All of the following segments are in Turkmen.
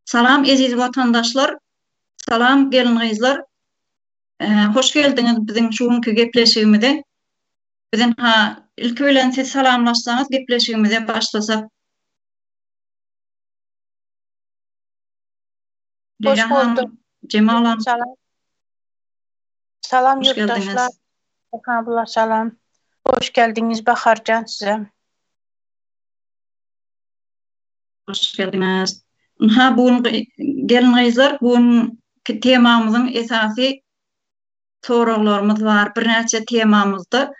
Salam eziz watandaşlar, salam gelin-gyzlar. Hoş geldiňiz biziň şu günki gepleşigimize. Biz ynha ilki bilen siz salamlaşsaňyz gepleşigimize başlasak. Hoş bulduk. Jemal hanım. Salam. Salam Hoş geldiňiz. ýurtdaşlar. Abla salam. Hoş geldiňiz Baharjan size. Hoş geldiňiz. Ynha bu gün gelin-gyzlar bu günki temamyzyň esasy soraglarymyz bar. Birnäçe temamyzda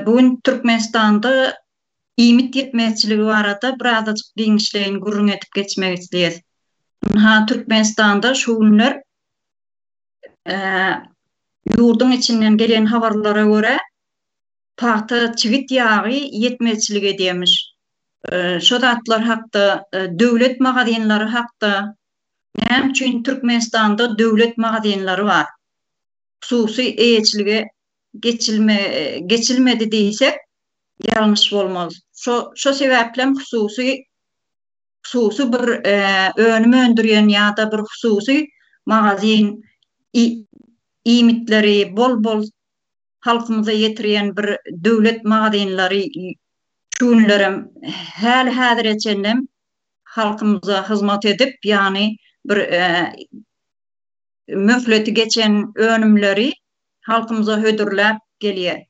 bu gün Türkmenistanda iýmit ýetmezçiligi barada birazajyk giňişleýin gürrüň edip geçmek isleýäs. Ynha Türkmenistanda şu günler ýurduň içinden gelen habarlara görä pagta çigit ýagy ýetmezçilik edýärmiş. Şo zatlar hakda, döwlet magazinleri hakda, näme üçin Türkmenistanda döwlet magazinleri bar? Hususy eýeçilige geçilme geçilmedi diýsek, ýalňyş bolmaz. Şo şo sebäplem hususy hususy bir önüm öndürýän ýa-da bir hususy magazin iýmitleri bol-bol halkymyza ýetirýän bir döwlet magazinleri şu günlerem häli-häzire çenlem halkymyza hyzmat edip, ýagny bir möhleti geçen önümleri halkymyza hödürläp gelýär.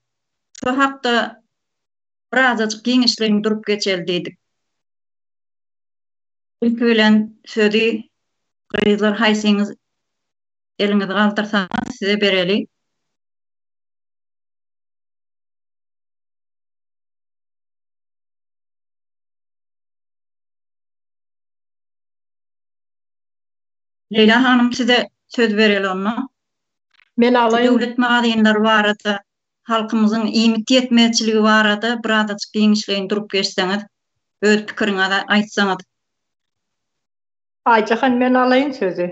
Şu hakda birazajyk giňişleýin durup geçeli diýdik. Ilki bilen sözi gyzlar haýsyňyz eliňizi galdyrsaňyz size bereli. Leýla hanym size söz bereli onda. Men alaýyn. Döwlet magazinleri barada, halkymyzyň iýmit ýetmezçiligi barada birazajyk giňişleýin durup geçseňiz, öz pikiriňizi aýtsaňyz. Aýjahan men alaýyn sözi.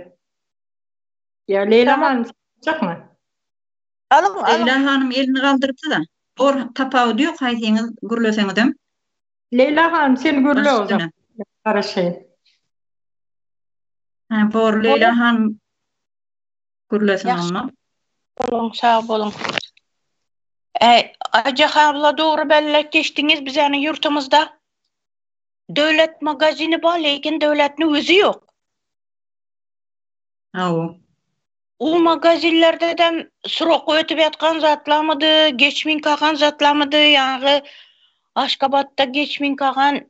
Ýa Leýla hanym sen aljakmy? Alyň, alyň. Leýla hanym elini galdyrypdy-da. Bor, tapawudy ýok haýsyňyz gürleseňizem. Leýla hanym sen gürle Baş o zaman. üstüne. Men garaşaýyn. Hä, bor Leýla hanym gürlesin Ýagşy onda. boluň, sag boluň. Äý, Aýjahan abla dogry belläp geçdiňiz bizäniň ýurtumyzda döwlet magazini bar, lekin döwletni özi ýok. Hawa. U magazinlerdedem srok ötüp ýatgan zatlamydy, geçmin kagan zatlamydy, ýaňy Aşgabatda geçmin kagan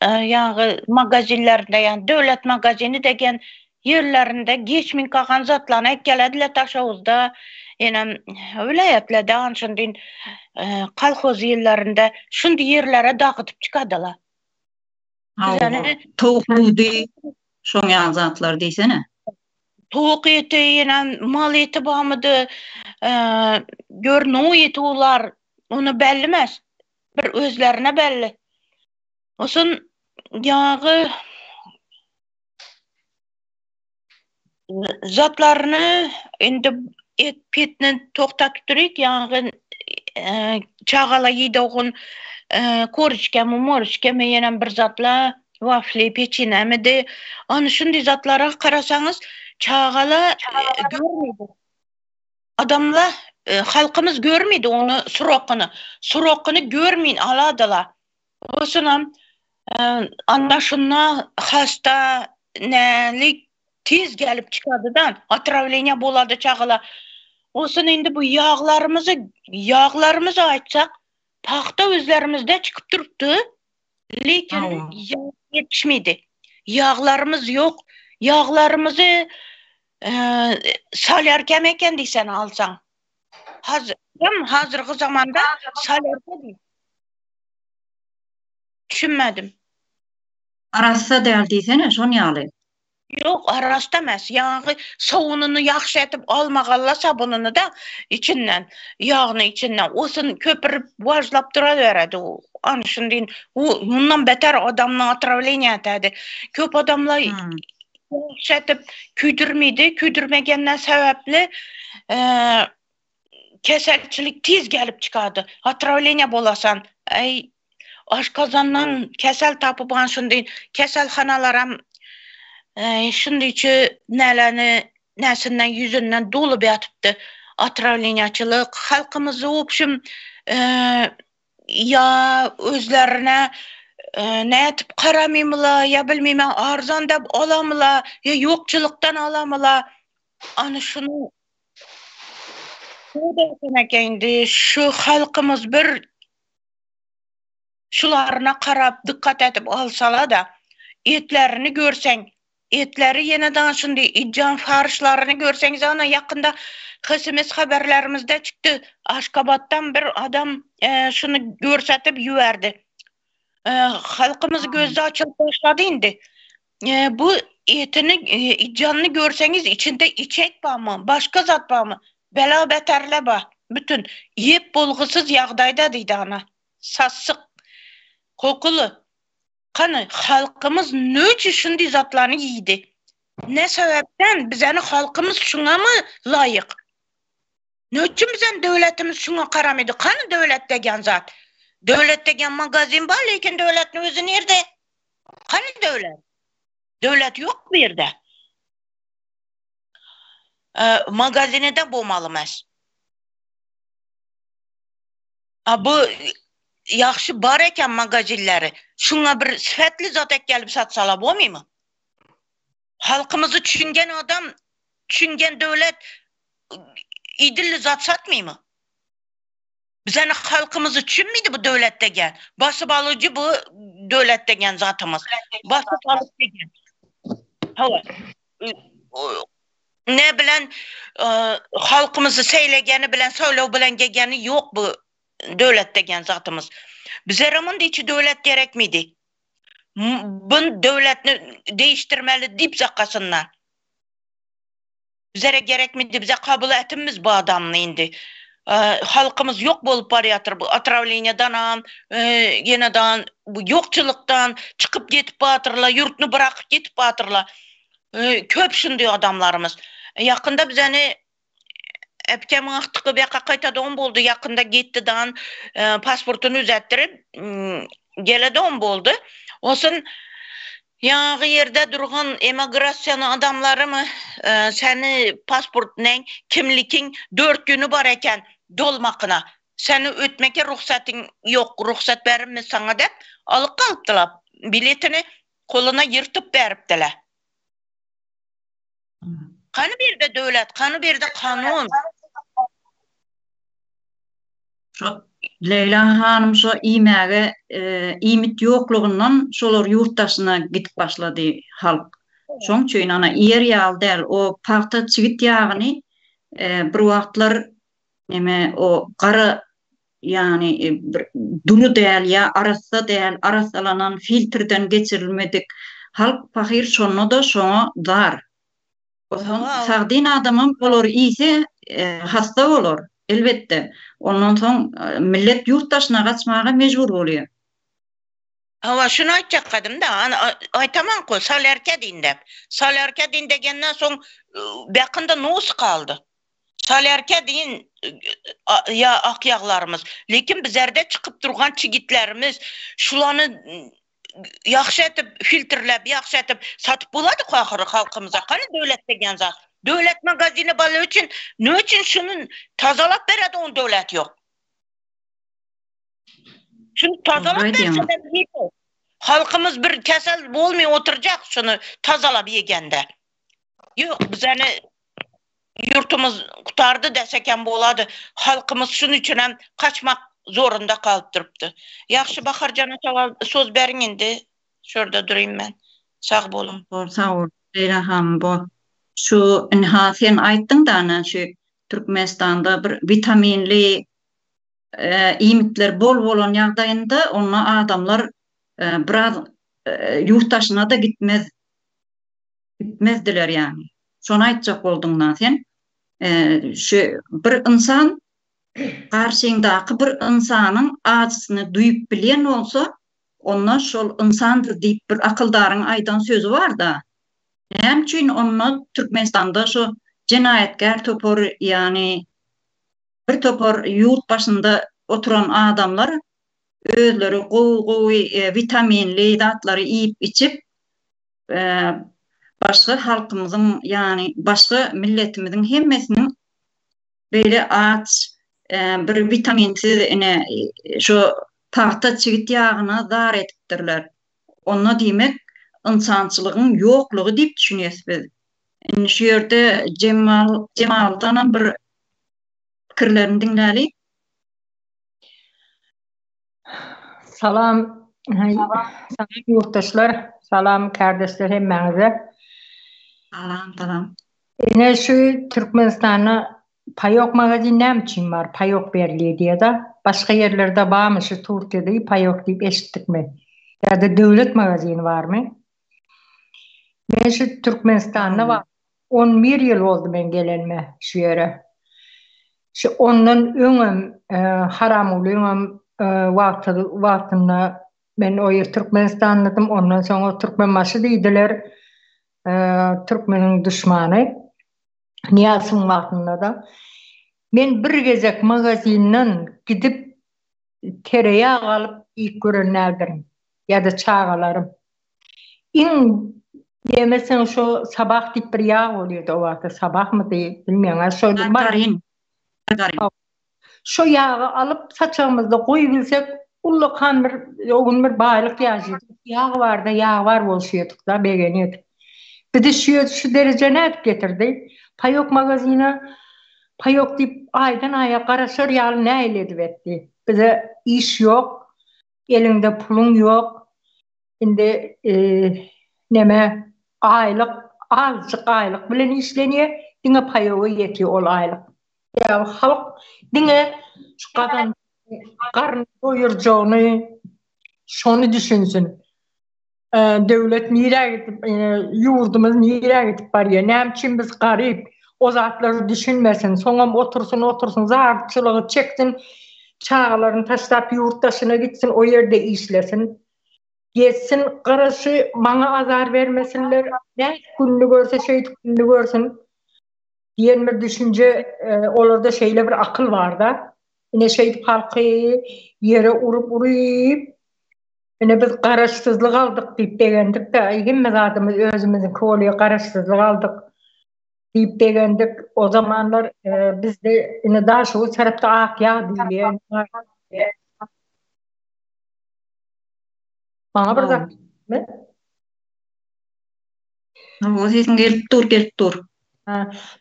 ýaňy magazinlerinde, ýagny döwlet magazini degen ýerlerinde geçmin kagan zatlaryny äkgelediler Daşoguzda, ýenem welaýatlarda anşundin kolhoz ýerlerinde şundi ýerlere dagydyp çykadylar. Hawa, towuk budy, şoň ýaly zatlar diýsene. Towuk eti, ýene mal eti barmydy, gör no eti olar, ony belli emes. Bir özlerine belli. Osun ýagy Zatlaryny indi et petni togtatyp duryk ýaňy çagala ýydogun koriçkamy moriçkamy ýenem bir zatla wafli peçinämidi ony şundy zatlara garasaňyz çagala görmedi adamla halkymyz görmedi ony srokyny srokyny görmeýin aladyla Osunam ana şunda hasta nälik tiz gelip çykadydan otrawleniýa bolady çagala. Osun indi bu ýaglarymyzy ýaglarymyzy aýtsak pagta özlerimizde çykyp durupdy. Lekin ýag ýetişmedi. Ýaglarymyz ýok. Ýaglarymyzy salýarkäm eken diýsene alsaň. Hazır, hazyrky zamanda salýarka diý. Düşünmedim. Arassa däl diýsene şon ýaly. Ýok arassa emes ýagy sabunyny ýagşy edip almagalla sabunyny-da içinden ýagyny içinden osun köpürip wajlap duraberedi u ana şundiň u mundan beter adamny otrawleniýa etedi köp adamlar ýagşy edip küýdürmidi küýdürmegenden sebäpli keselçilik tiz gelip çykady. Otrawleniýa bolasan. Äý, aşgazandan kesel tapyp an şundy keselhanalaram. Şundyçy näläni näsinden ýüzünden dolup ýatypdy. Otrawleniýaçylyk halkymyzda wobşem ýa özlerine nätip garamymyla ýa bilmeýmen arzan dep alamyla ýa ýokçulykdan alamyla ana şuny indi şu halkymyz bir Şularyna karap dykgat edip alsala-da, etlerini görseň, etleri ýene daň şundy jan faryşlaryny görseňiz ana ýakynda hsms haberlerimizde çykdy Aşgabatdan bir adam şuny görsetip ýüberdi. Halkymyz gözde açylyp başlady indi. Bu etini janyny görseňiz içinde içek barmy, başga zat barmy, bela beterle bar. Bütün iýip bolgusyz ýagdaýda diýdi ana. Sasyk. Kokuly. Kany halkymyz nöçün şundy zatlarny iýdi? Ne sebäpden bizeni halkymyz şuňamy laýyk? Nöçün bizeni döwletimiz şuňa garamydy? Kany döwlet degen zat? Döwlet degen magazin bar lekin döwletni özi nirde? Kany döwlet? Döwlet ýok bu ýerde. Magazinede bolmaly emas. A bu ýagşy bar eken magazinleri. Şuňa bir sypatly zat äkelip satsalar bolmymy? Halkymyzy düşüngen adam, düşüngen döwlet idilli zat satmymy? Bizeni halkymyzy düşünmidi bu döwlet degen. Basyp alyjy bu döwlet degen zatymyz. Basyp alyp degen. Hawa. Ne bilen halkymyzy seýlegeni bilen saýlaw bilen gegeni ýok bu döwlet degen zatymyz. Bizere mundy içi döwlet gerekmidi. Bun döwletni değiştirmeli dip zakasyndan. Bizere gerekmidi bize kabul etimiz bu adamny indi. Halkymyz ýok bolup barýatyr bu otrawleniýadanam ýenedan bu ýokçulykdan çykyp getip batyrlar ýurtny byrakyp getip batyrlar. Köp şunday adamlarymyz. Ýakynda bizeni äpkemiň agtygy bu ýaka gaýtadygym boldy. Ýakynda gitdi dan pasportyny düzetdirip geledigim boldy. Olsun ýaňy ýerde durgan emigrasiýanyň adamlarymy seni pasport neň kimlikiň dört güni bar eken dolmakyna. Seni ötmeke rugsatyň ýok, rugsat berilmez saňa dep alyp galypdylar. Biletini Koluna ýyrtyp beripdiler. Kany birde döwlet, kany birde kanun. Şo Leýla hanym şo iýmäge iýmit ýoklugyndan şolar ýurt daşyna gidip başlady halk. Şoň üçin ana iýer ýaly däl. O pagta çigit ýagyny bir wagtlar neme o gara ýagny bir dury däl ýa arassa däl, arassalanan, filtrden geçirilmedik halk pahyr şonda-da şoňa zar. Onsoň sagdyn adamam olary iýse hassa bolar, elbetde. Ondan soň millet ýurt daşyna gaçmaga mejbur bolýar. Hawa, şuny aýtjakadym-da, aýtamanko, solýarka diýin däp. Solýarka diýin degenden soň bäkinde nos galdy. Solýarka diýin ýa ak ýaglarymyz. Lekin bizerde çykyp durgan çigitlerimiz, şulany ýagşy etip filtrläp, ýagşy etip satyp boladyk ahyry halkymyza. Hany döwlet degen zat? Döwlet magazini bally üçin, nä üçin şuny tazalap beredi ony döwlet ýok. Şuny tazalap berseler ýeter. Halkymyz bir kesel bolmay oturjak şuny tazalap ýegende. Ýok bizeni ýurtumyz gutardy desek hem bolady. Halkymyz şuny üçin hem kaçmak zorunda galyp durupdy. Ýagşy Baharjana sowal söz beriň indi. Şurda durayım men. Sag boluň. Bor sag bol Leýla hanym bor. Şu ynha sen aýtdyň da ana şu Türkmenistanda bir witaminli iýmitler bol bolan ýagdaýynda onda adamlar biraz ýurt daşyna-da gitmez gitmezdiler ýagny. Şony aýtjak bolduň-da sen. Şu bir ynsan garşyňdaky bir ynsanyň ajysyny duýup bilýän bolsa, onda şol ynsandyr diýip bir akyldaryň aýdan sözi bar-da. Näme üçin onda Türkmenistanda şu jenaýatkär topar ýagny Bir topar ýurt başynda oturan adamlar özleri gowy-gowy witaminli zatlary iýip-içip, Başga halkymyzyň, ýagny başga milletimiziň hemmesiniň beýle aç, bir witaminsiz ine şu pagta çigit ýagyna zar edipdirler. Onda diýmek ynsançylygyň ýoklugy diýip düşünýäs biz. Indi şu ýerde Jemal Jemaldanam bir pikirlerini diňläli. Salam Salam ýurtdaşlar, salam kärdeşler hemmäňize. Salam, salam. Ine şu Türkmenistanda paýok magazin näme üçin bar? Paýok berilýär diýýär-de. Başga ýerlerde barmy şu Türkiýede paýok diýip eşitdikmi? Ýa-da döwlet magazini barmy? Men şu Türkmenistanda bar. 11 ýyl boldy men gelenime şu ýere. Şu ondan öňem e, Haramgulyňam e, wagty wagtynda men o ýer Türkmenistandadym, ondan soň o Türkmenbaşy diýdiler, e, türkmeniň duşmany. Niýazyň wagtynda da men bir gezek magazinden gidip tereýag alyp iýip gören däldirin ýa-da çagalarym. Iň diýmeseň şo Sabah diýip bir ýag bolýardy o wagtda Sabahmydy bilmeýän a şo Margarin. Margarin. Şo ýagy alyp saçagymyzda goýubilsek ullakan bir o gün bir baýlyk ýaşaýardyk. Ýag barda ýag bar bolşuýardyk-da begenýärdik. Bizi şu şu derejä nädip getirdi? Paýok magazine paýok diýip aýdan aýa garaşar ýaly nähili edip etdi? Bize iş ýok, eliňde puluň ýok. Indi neme aýlyk azjyk aýlyk bilen işlenýär, diňe paýoga ýetýär ol aýlyk. Ýa halk diňe şu gazan garny doýurjagyny şony düşünsin. Döwlet nirä gidip, ýurdumyz nirä gidip barýar, näme üçin biz garyp, o zatlary düşünmesin, soňam otursyn, otursyn, zarçylygy çeksin, çagalaryny taşlap ýurt daşyna gitsin, o ýerde işlesin. Gezsin, garaşy maňa azar bermesinler, nädip gününi görse şeýdip gününi görsün diýen bir düşünje olarda şeýle bir akyl bar-da. Ine şeýdip halky ýere urup-urup Ine biz garaşsyzlyk aldyk diýip begendik-de, aý hemme zadymyz özümiziňki bolýar, garaşsyzlyk aldyk diýip begendik. O zamanlar e, bizde ine Daşoguz tarapda ak ýag diýilýär. Maňa bir zat mi? O sesiň gelip dur, gelip dur.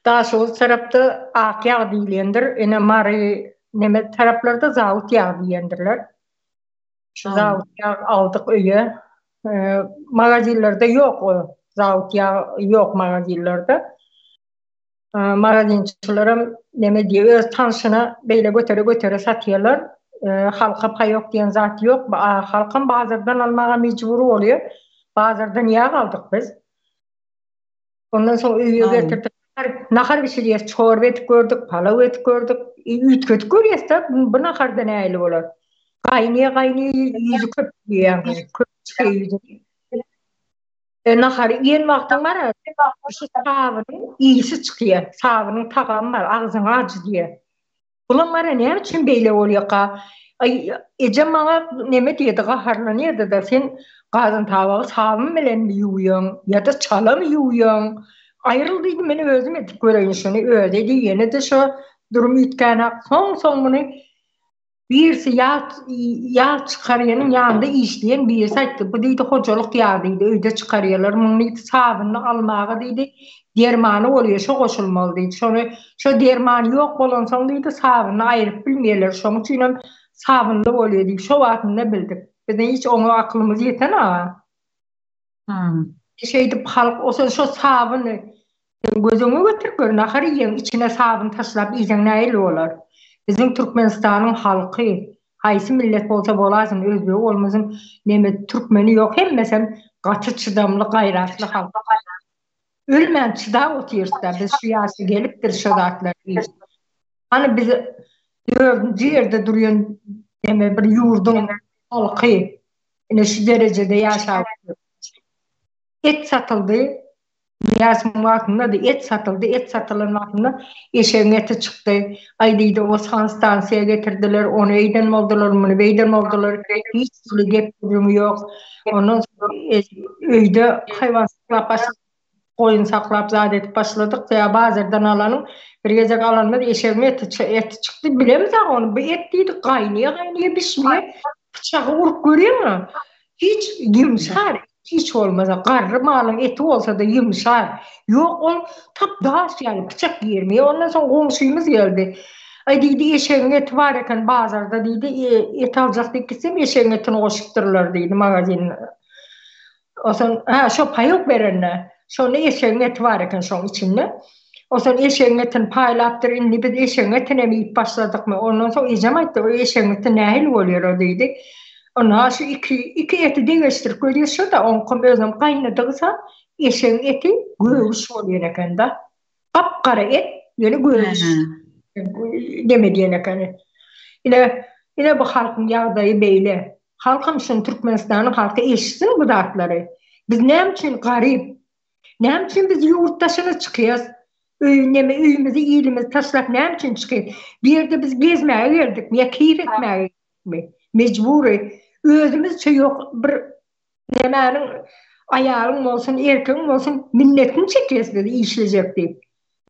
Daşoguz tarapda ak ýag diýilýändir, ine Mary neme taraplarda zawut ýag diýendirler. Şu zawut ýag aldyk öýe. Magazinlerde ýok o zawut ýag ýok magazinlerde. Magazinçilerem neme diýip öz tanşyna beýle götere götere satýarlar. Halka paýok diýen zat ýok. Halkam bazardan almaga mejbur bolýar. Bazardan ýag aldyk biz. Ondan soň öýe getirdik. Nahar bişirýäs, çorba edip gördük, palaw edip gördük. Üýtgedip görýäs-de, bu naharda nähili bolar? Gaýnaýa gaýnaýa ýüzi köp diýýän, köp çykaýa ýüzi. E, nahary iýen wagtyň bar, şu sabynyň ysy çykýar, sabynyň tagamy bar, agzyňa ajy diýýär. Bulam bara näme üçin beýle bolýaka? Aý, ejem maňa neme diýdi, gaharlanýardy-da, sen gazan tabagy sabyn bilenmi ýuwýaň ýa-da çalamy ýuwýaň? Aýryl diýdi, men özüm edip göreýin şuny, özi edi, ýene-de şo durum üýtgänok. Soň-soň muny birisi ýag ýag çykarýanyň ýanynda işleýän birisi aýtdy, bu diýdi, hojalyk ýagy diýdi, öýde çykarýarlar, muny diýdi, sabynyny almaga diýdi, Dermany bolýa şo goşulmaly diýdi. Şony şo derman ýok bolansoň diýdi sabynyny aýryp bilmeýärler şoň üçinem sabynly bolýa diýip şo wagtynda bildik. Biziň hiç oňa akylymyz ýeten-a. Şeýdip halk osa şo sabyny sen göz öňüňe getirip gör nahar iýeň içine sabyn taşlap iýseň nähili bolar. Biziň Türkmenistanyň halky haýsy millet bolsa bolasyn özbegi bolmasyn neme türkmeni ýok hemmesem gaty çydamly gaýratly halk. Ölmän çydap otyrys-da, biz şu ýaşa gelipdir şo zatlary diýip. Hany biz dördünji ýerde durýan neme bir ýurduň halky ine şu derejede ýaşap otyr. Et satyldy, Nyýazowyň wagtynda-da et satyldy, et satylan wagtynda eşegiň eti çykdy. Aý diýdi, o sanstansiýa getirdiler, ony eýden boldular, muny beýden boldular. Hiç hili gep gürrüňi ýok. Ondan soň öýde haýwan saklap başladyk. Goýun saklap zat edip başladyk. Ýa bazardan alanyň bir gezek alanymyz eşegiň eti eti çykdy. Bilemzok ony. Bu et diýdik gaýnaýa gaýnaýa bişmeýär. Pyçagy urup görýäňmi? Hiç ýumşar, hiç bolmasa garry malyň eti bolsa-da ýumşar. Ýok ol tap daş ýaly pyçak girmeýär. Ondan soň goňşymyz geldi. Aý diýdi eşegiň eti bar eken bazarda diýdi. Et aljak diýip gitsem eşegiň etini goşupdyrlar diýdi magazin. Onsoň, hä, şo paýok berende, şonda eşegiň eti bar eken şoň içinde. Onsoň eşegiň etini paýlapdyr, indi biz eşegiň etinem iýip başladykmy? Ondan soň ejem aýtdy, o eşegiň eti nähili bolýar o diýdi. Onda şu iki, iki eti deňeşdirip görýär şo-da, oňkam özem gaýnadygysa eşegiň eti gögüş bolýan eken-de. Gap-gara et, ýöne gögüş neme diýen ekeni. Ine, ine bu halkyň ýagdaýy beýle. Halkam şuny Türkmenistanyň halky eşitsin bu zatlary. Biz näme üçin garyp? Näme üçin biz ýurt daşyna çykýas? Öý neme öýümizi ilimizi taşlap näme üçin çykýas? Bu ýerde biz gezmäge geldikmi ýa keýp etmäge geldikmi? Mejbury özümizçe ýok bir Nemäniň aýalyň bolsun, erkegiň bolsun minnetini çekýäs biz işlejek diýip.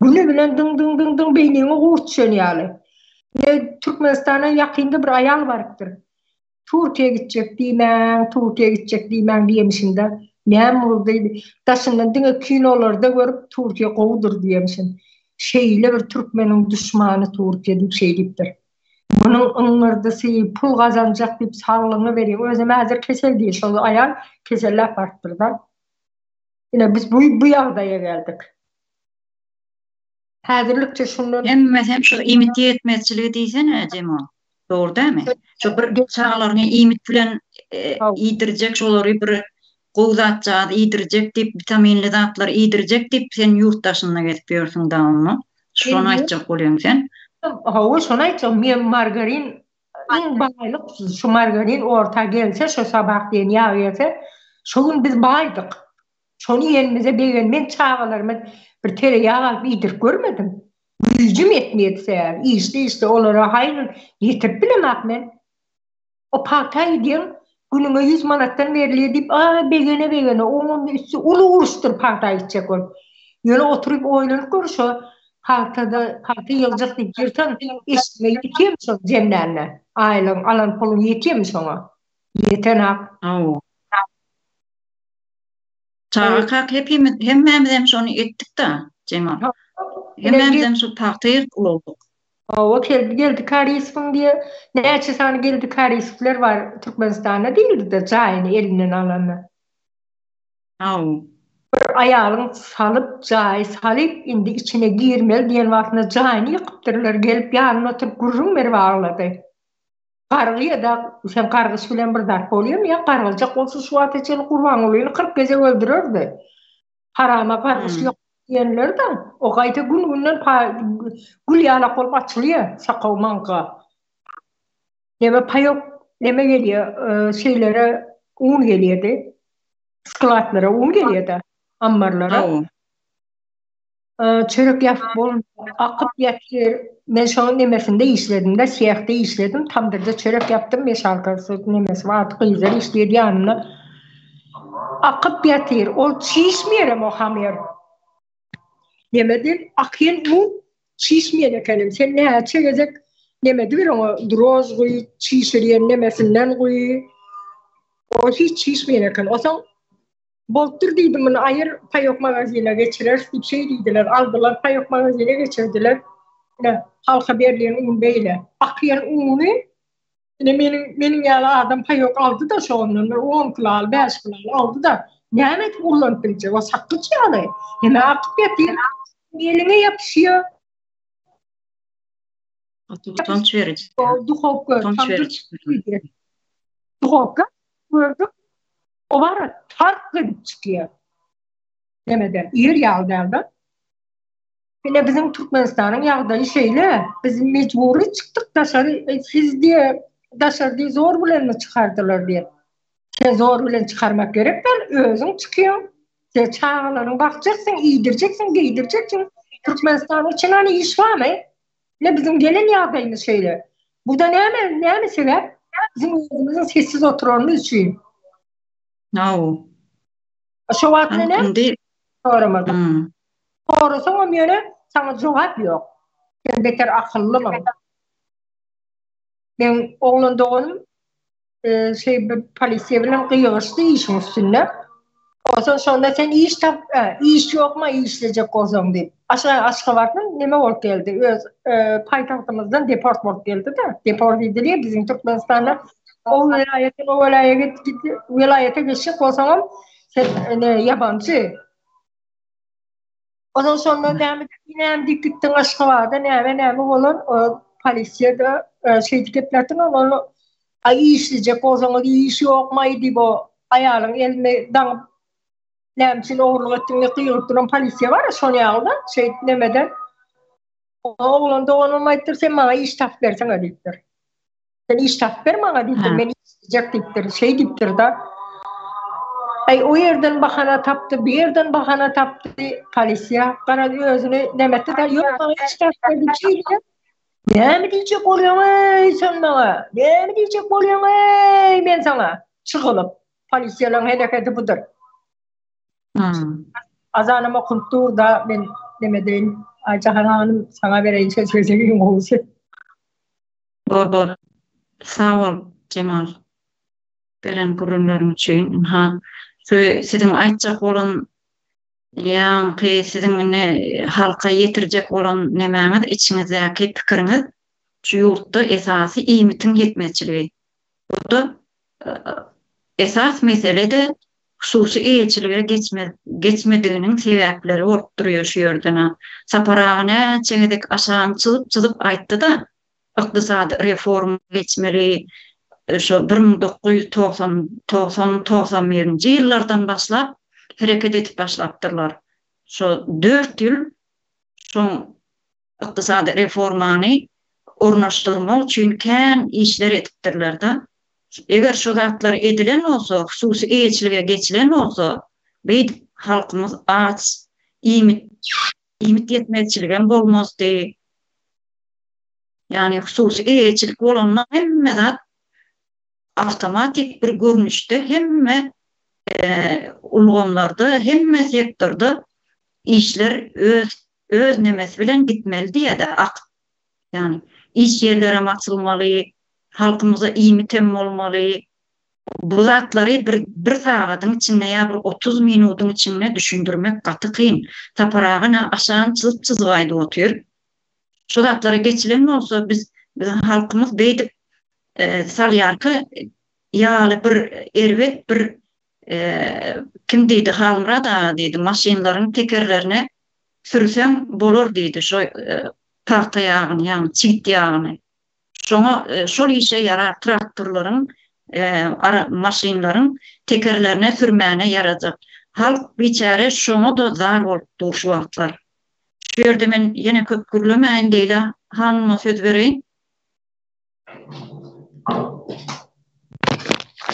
Güni bilen dyň dyň dyň dyň beýniňe gurt düşen ýaly. Ne Türkmenistana ýakynda bir aýal barypdyr. Türkiýä gitjek diýmäň, Türkiýä gitjek diýmäň diýemişinde. Näme boldy? Daşyndan diňe kinolarda görüp Türkiýe gowudyr diýemişin. Şeýle bir türkmeniň duşmany Türkiýe diýip şeý diýipdir. Munuň yňňyrdysy, pul gazanjak diýip saglygyňy berýäň. Özem häzir kesel diýýär. Şol aýal keselläp barypdyr-da. Ine biz bu bu ýagdaýa geldik. Häzirlikçe şundan Hemmesem şu iýmit ýetmezçiligi diýsene, Jemo. Dogry dälmi? Şu bir çagalaryňy iýmit bilen iýdirjek, şolary bir gowy zatjagaz iýdirjek diýip, witaminli zatlar iýdirjek diýip sen ýurt daşynda gezip ýörsüň da onda. Şony aýtjak bolýaň sen. Hawa, şony aýtjak. Men margarin iň baýlyk şu margarin orta gelse, şu sabah diýen ýag gelse, şo gün biz baýdyk. Şony iýenimize begen men çagalaryma bir tere ýag alyp iýdirip görmedim. Güýjüm ýetmeýär sebäbi işde-işde olara haýyr ýetirip bilemok men. O pagta gidýäň, günüňe ýüz manatdan berilýär diýip, a begene-begene, oňam üsti uly uruşdyr pagta gitjek bolup. Ýöne oturyp oýlanyp gör şo pagtada, pagta ýygjak diýip ýyrtan eşigiňe ýetýärmi şo jemlände? Aýlygyň, alan puluň ýetýärmi şoňa? Ýetenak. Hawa. Çagakak hepimiz, hemmämizem şony etdik-da, Jemal. Hemmämizem şu pagta ýygyp ulaldyk. Hawa, Geldi, Geldi Karisowyň diýe, näçe sany Geldi Karisowlar bar Türkmenistanda diýildi-de, jaýyny elinden alanda. Hawa. Bir aýalyň salyp, jaýy salyp, indi içine girmeli diýen wagtynda jaýyny ýykypdyrlar, gelip ýanynda oturyp gürrüň berip aglady. Gargyýa-da, sen gargyş bilen bir zat bolýamy ýa gargyljak bolsa şu wagta çenli Gurbangulyny 40 gezek öldürerdi. Harama gargyş ýok diýenler-de, o gaýta gün-günden gül ýalak bolup açylýar, sakaw maňka. Neme paýok, neme gelýär, şeýlere un gelýärdi. Skladlara un gelýär-de, ammarlara. Çörek ýapyp bolmaýar, akyp ýatyr. Men şonuň nemesinde işledim-de, sehde işledim. Tamdyrda çörek ýapdym, meşalkasy nemesi bardy, gyzlar işleýärdi ýanymda. Akyp ýatyr. Ol çişmeýärem o hamyr. Neme diýip, akýan un çişmeýän ekenim. Sen näçe gezek neme ediber oňa, drož guý, çişirýän nemesinden guý. O hiç çişmeýän eken. Onsoň Bolupdyr diýdim, muny aýyr, paýok magazine geçireris diýip şeý diýdiler. Aldylar, paýok magazine geçirdiler. Ine, halka berilýän un beýle. Akýan uny ine meniň meniň ýaly adam paýok aldy-da şondan bir 10 kilo al, 5 kilo al aldy-da. Näme edip ullanyp biljek? O sakgyç ýaly. Heme akyp ýatyr. Eliňe ýapyşýar. Gaty utanç beriji. Duhowka, Utanç beriji. Duhowka gördük. O bara tark edip çykýar. Nemeden, ýer ýaly dälde. Ine biziň Türkmenistanyň ýagdaýy şeýle. Biz mejbury çykdyk daşary, e, siz diýe daşary diýe zor bilenmi çykardylar diýe. Sen zor bilen çykarmak gerek däl, özüň çykýaň. Sen çagalaryňy bakjaksyň, iýdirjeksiň, geýdirjeksiň. Türkmenistanyň içinde hany iş barmy? Ine biziň gelen ýagdaýymyz şeýle. Bu-da näme, näme sebäp? Biziň özümiziň sessiz oturanymyz üçin. Hawa. Şo wagt näme? Indi. Soramadyk. Sorasaňam ýöne saňa jogap ýok. Sen beter akyllymyň? Meň oglan doganym şeý bir polisiýa bilen gygyryşdy işiň üstünde. Onsoň şonda sen iş tap, iş ýokma işlejek bolsaň diýip. Aşa Aşgabatdan neme bolup geldi? Öz paýtagtymyzdan deport bolup geldi-de. Deport edilýär biziň Türkmenistanda. O welaýatdan o welaýata git, welaýata geçjek bolsaňam sen ne ýabanjy. Ondan şonda näme näme diýip gitdiň Aşgabada näme näme bolan o polisiýada şeýdip gepläpdiň ony aý işlejek bolsaňyz iş ýokmaý diýip o aýalyň elini daňyp näme üçin ogurlyk etdiň diýip gygyryp duran polisiýa bar şony ýaly-da şeýdip nemeden oglan doganym aýtdyr sen maňa iş tapyp berseňe diýipdir. Sen iş tapyp ber maňa diýipdir, men işlejek diýipdir, şeý diýipdir-de. Aý, o ýerden bahana tapdy, bu ýerden bahana tapdy, polisiýa garaz özüni nemetdi-de, ýok maňa iş tapyp ber diýip şeýdýär. Näme diýjek bolýaň-eý sen maňa? Näme diýjek bolýaň-eý men saňa? Çygylyp, polisiýalaryň hereketi budur. Azanam okunyp dur-da, men neme edeýin, Aýjahan hanym saňa bereýin söz gezegi iň gowusy. Bor bor. Sag bol Jemal. Beren gürrüňleriň üçin. Ynha, şu siziň aýtjak bolan ýaňky siziň indi halka ýetirjek bolan nemäňiz, içiňizdäki pikiriňiz şu ýurtda esasy iýmitiň ýetmezçiligi. Bu-da esas mesele-de hususy eýeçilige geçme geçmediginiň sebäpleri bolup durýar şu ýerden-ä. Sapar aga näçe gezek aşagyny çyzyp-çyzyp aýtdy-da, ykdysady reforma geçmeli, şo 1990, 90, 91-nji ýyllardan başlap hereket edip başlapdyrlar. Şo dört ýyl şoň ykdysady reformany ornaşdyrmak üçin kän işler edipdirler-de. Eger şo zatlar edilen bolsa, hususy eýeçilige geçilen bolsa, beýdip halkymyz aç, iýmit, iýmit ýetmezçiligem bolmazdy. Ýagny hususy eýeçilik bolanda hemme zat awtomatik bir görnüşde hemme ulgamlarda, hemme sektorda işler öz öz nemesi bilen gitmeli diýýär-de, akyp. Ýagny iş ýerlerem açylmaly, halkymyza iýmitem bolmaly. Bu zatlary bir bir sagadyň içinde ýa bir 30 minudyň içinde düşündirmek gaty kyn. Sapar aga ine aşagyny çyzyp-çyzyp aýdyp otyr. Şu zatlara geçilen bolsa biz biziň halkymyz beýdip salýarka ýaly bir erbet bir kim diýdi Halmyrat aga diýdi maşynlaryň tekerlerine sürseň bolar diýdi şo pagta ýagyny ýagny çigit ýagyny şoňa şol işe ýarar traktorlaryň ara maşynlaryň tekerlerine sürmäne ýarajak halk biçäre şoňa-da zar bolup dur şu wagtlar. Şu ýerde men ýene köp gürlemäýin Leýla hanyma söz bereýin.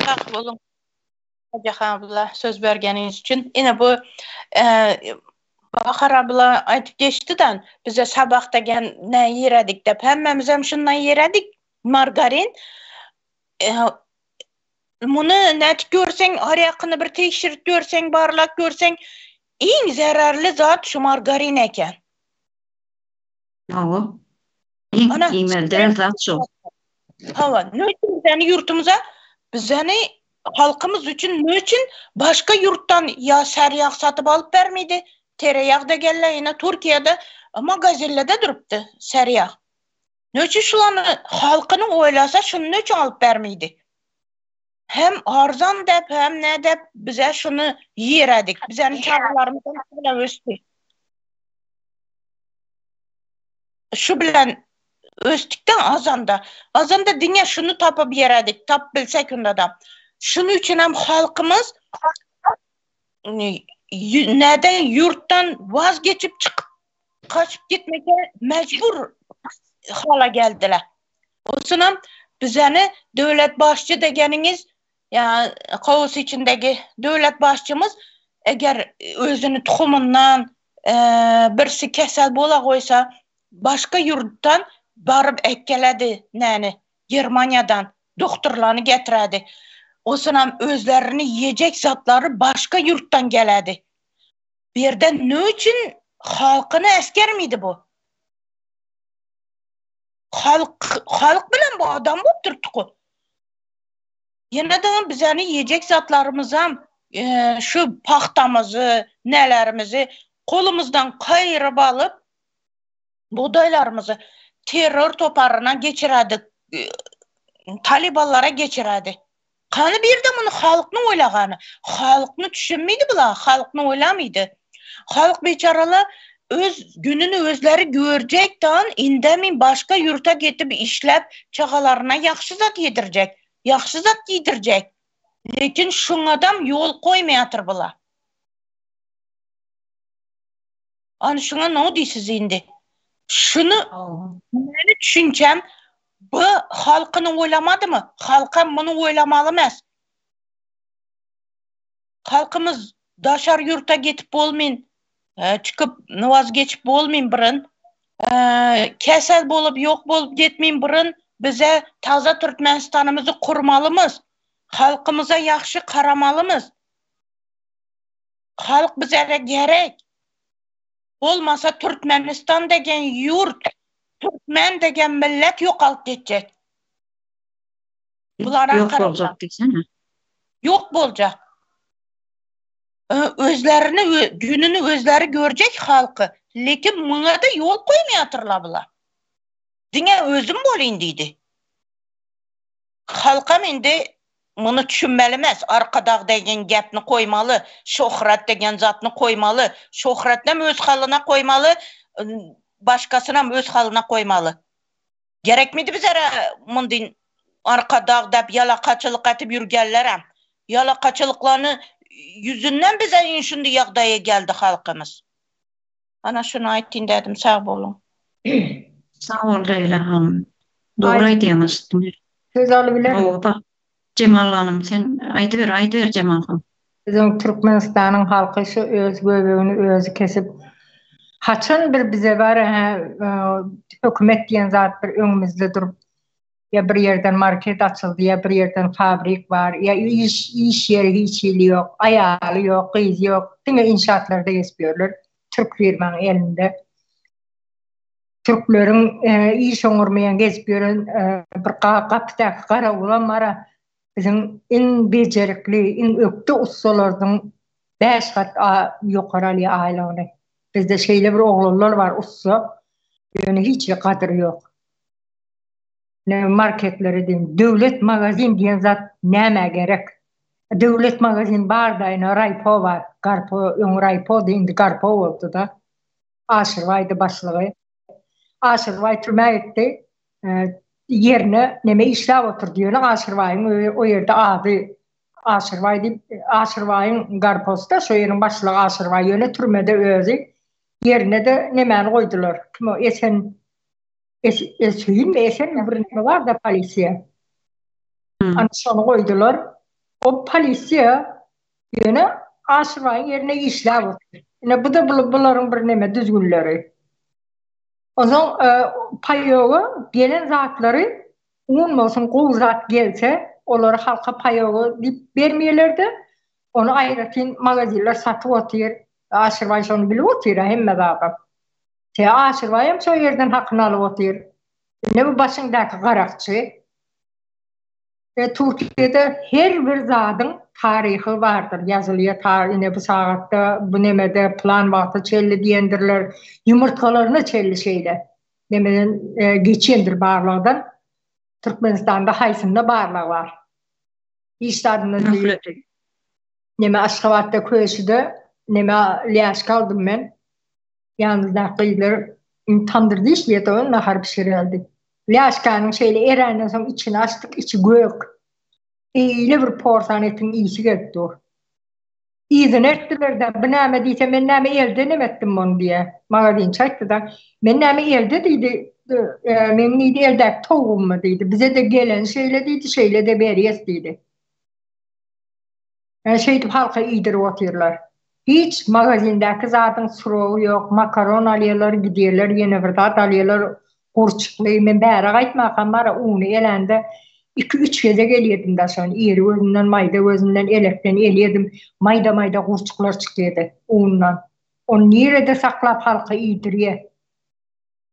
Sag boluň Jahan abla söz bergeniňiz üçin. Ine bu Bahar abla aýdyp geçdi-de, bize sabahda gel nä ýeredik dep. Hemmämizem şundan ýeredik. Margarin. Muny nädip görseň, arýakyny bir tegşirip görseň, barlap görseň, iň zerarly zat şu margarin eken. Hawa. Iň iýmeli däl zat şo. Hawa, ne üçin bizäni ýurtumyza, bizäni halkymyz üçin ne üçin başga ýurtdan ýa sarýag satyp alyp bermedi? Tereýag-da gelle, ine Türkiýede magazinlerde durupdy sarýag. Ne üçin şulany halkyny oýlasa şuny ne üçin alyp bermedi? Hem arzan dep hem ne dep bize şuny ýeredik. Bizäni çagalarymyz hem şu bilen ösdi. Şu bilen ösdükden azanda. Azanda diňe şuny tapyp ýeredik. Tap bilsek unda da. Şuny üçin hem halkymyz neden ýurtdan vazgeçip çykyp kaçyp gitmeke mejbur hala geldiler. Osunam bizeni döwlet başçy degeniňiz ya kowus içindeki döwlet başçymyz eger özüni tohumyndan e, birisi kesel bola goýsa başga ýurtdan baryp ekkeledi näni Germaniýadan doktorlany getiredi. Osunam özlerini ýiyecek zatlary başga ýurtdan geledi. Bu ýerde ne üçin halkyny äsgermidi bu? Halk halk bilen bu adam bolup durtdy. Ýene-de bizäni iýjek zatlarymyzam e, şu pagtamyzy, nelerimizi kolumyzdan gaýryp alyp bugdaýlarymyzy terror toparyna geçirerdik, e, talibanlara geçirerdi. Kany bir de muny halkny oýlagany. Halkny düşünmeydi bula, halkny oýlamydy. Halk biçaralar öz gününi özleri görjek dan indemin başga ýurta gidip işläp çagalaryna ýagşy zat ýedirjek, ýagşy zat giydirjek. Lekin şuňadam ýol goýmaýatyr bula. Ani şuňa no diýsiz indi? Şuny meni düşünçem bu halkyny oýlamadymy? Halkam muny oýlamaly emas. Halkymyz daşary ýurta gitip bolmyn, e, çykyp vazgeçip bolmyn birin. E, kesel bolup ýok bolup gitmeyin birin. Bize taza Türkmenistanymyzy kurmalymyz. Halkymyza ýagşy karamalymyz. Halk bize gerek. Bolmasa Türkmenistan degen ýurt, Türkmen degen millet ýokalyp gitjek. Bulara Ýok boljak diýsene. Ýok boljak. Özlerini, gününi özleri görjek halky. Lekin muňa da ýol goýmaýatyrlar bular. Diňe özüm bolýyn diýdi. Halkam indi muny düşünmeli emas. Arkadag degen gepni goýmaly, şöhrat degen zatny goýmaly. Şöhratnam öz halyna goýmaly, başgasynam öz halyna goýmaly. Gerekmidi bizere mundin Arkadag dep ýalakaçylyk etip ýürgenlerem. Ýalakaçylyklaryny ýüzünden bize şundi ýagdaýa geldi halkymyz. Ana şuny aýtdyn dedim, sag boluň. Sag bol Leýla hanym. Dogry aýdýaňyz. Söz alybilerin. Hawa, Jemal hanym sen aýdyber, aýdyber Jemal hanym. Biziň Türkmenistanyň halky şu öz göbegini özi kesip haçan bir bize bar hä hökümet diýen zat bir öňümizde durup ýa bir ýerden market açyldy ýa bir ýerden fabrik bar ýa iş iş ýeri hiç hili ýok aýaly ýok gyzy ýok diňe inşaatlarda gezip ýörler türk firmaň elinde türkleriň iş oňurmaýan gezip ýören bir gapydaky garawulam bara biziň iň bejerikli iň ökde ussalardan 5 gat ýokary alýar aýlygyny bizde şeýle bir oglanlar bar ussa ýöne hiç bir gadyry ýok Ne marketleri diýin, döwlet magazin diýen zat nämä gerek? Döwlet magazin bar da, ine Raýpo bar. Garpo, öň Raýpody, indi Garpo boldy da. Aşyrbaýdy başlygy. Aşyrbaý türmä gitdi. E, ýerine neme işläp oturdy. Ýöne Aşyrbaýyň o ýerde ady Aşyrbaý diýip, Aşyrbaýyň Garposy da şo ýeriň başlygy Aşyrbaý. Ýöne türmede özi ýerine-de nemäni goýdular. Kim o Esen Söýünmi Esenmi bir neme bar da polisiýa. Ana şony goýdular. O polisiýa ýöne Aşyrbaýyň ýerine işläp otyr. Ine bu da bularyň bir neme düzgünleri. Onsoň e, paýoga gelen zatlary un bolsun gowy zat gelse, olary halka paýoga diýip bermeýärler-de, ony aýratyn magazinler satyp otyr. Aşyrbaý şony bilip otyr hemme zady. Te Aşyrbaýam şo ýerden hakyny alyp otyr. Ine bu başyňdaky garakçy. E, Türkiýede her bir zadyň taryhy bardyr. Ýazylýar ta ine bu sagatda, bu nemede plan wagta çelli diýendirler. Ýumurtgalaryna çelli şeýle. Nemeden e, geçendir barlagdan. Türkmenistanda haýsynda barlag bar? Hiç zadyndan Möhleti. Neme Aşgabatda köşüde neme lýaşka aldym men. Ýanymyzdaky gyzlar tamdyrda işleýärdi, ol nahar bişirýärdi. Lýaşkanyň şeýle eränden soň içini açdyk, içi gök. Eýle bir porsan etiň ysy gelip dur. Yzyny etdiler-de, bu näme diýse, men näme elde neme etdim ony diýýär. Magazinçi aýtdy-da, men näme elde diýdi, e, meň diýdi eldäki towugymmy diýdi. Bize-de gelen şeýle diýdi, şeýle-de berýäs diýdi. Ýa şeýdip halka iýdirip otyrlar. Hiç magazindäki zadyň srogy ýok, makaron alýarlar, gidýärler ýene bir zat alýarlar, gurçukly. Men bäre gaýtmakam bara uny elände iki-üç gezek elýedim da şony, iri gözünden, maýda gözünden, elekden elýedim. Maýda-maýda gurçuklar çykýardy undan. Ony nirede saklap halka iýdirýä?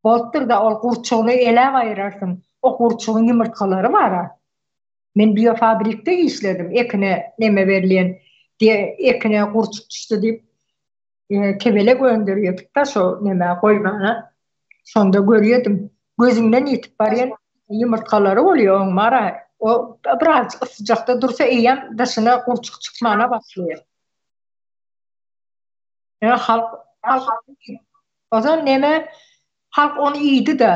Bolupdyr-da, ol gurçugyny eläp aýyrarsyň. O gurçugyň ýumurtgalary bar-a. Men biofabrikde işledim, ekine neme berilýän, ekine gurçuk düşdi diýip, kebelek öndürýärdik-de şo nämä goýmana. Şonda görýärdim. Gözüňden ýitip barýan ýumurtgalary bolýar oň bar-a. O birazjyk yssyjakda dursa eýýäm daşyna gurçuk çykmana başlaýar. Ýa halk halk Ozal neme halk ony iýdi-de.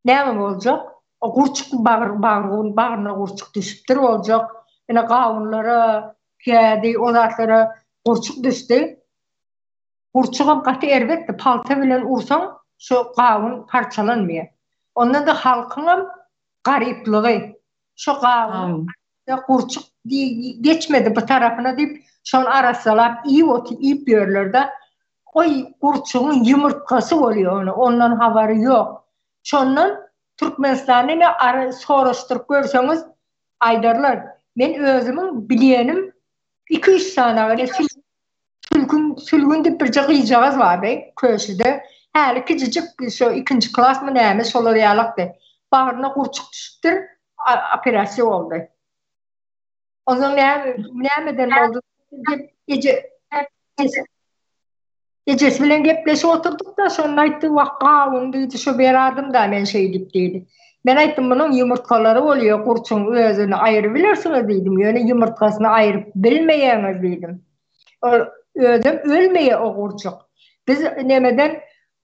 Näme boljak? O gurçuk bagyr bagry bagryna gurçuk düşüpdir boljak. Ine gawunlara, kädi o zatlara gurçuk düşdi. Gurçugam gaty erbetdi. Palta bilen ursaň şo gawun parçalanmaýar. Ondan-da halkyňam garyplygy. Şo gawunyň gurçuk geçmedi bu tarapyna diýip, şony arassalap iýip oty iýip ýörler-de. Oý gurçugyň ýumurtgasy bolýar ony, ondan habary ýok. Şondan Türkmenistanda ine ara soraşdyryp görseňiz aýdarlar. Men özümiň bilýänim iki-üç sany ine Sülgün Sülgün diýip birje gyzjagaz bardy Köşüde. Häli kiçijik şo ikinji klasmy näme şolar ýalakdy. Bagryna gurçuk düşüpdir, operasiýa boldy. Onsoň näme nämeden boldy diýip eje ejesi bilen gepleşip oturduk-da, şonda aýtdy, wah gawun diýdi, şo beradym-da men şeýdip diýdi. Men aýtdym, munuň ýumurtgalary bolýar, gurçugyň özüni aýrybilersiňiz diýdim, ýöne ýumurtgasyny aýryp bilmeýäňiz diýdim. Ol özem ölmeýär o gurçuk. Biz nemeden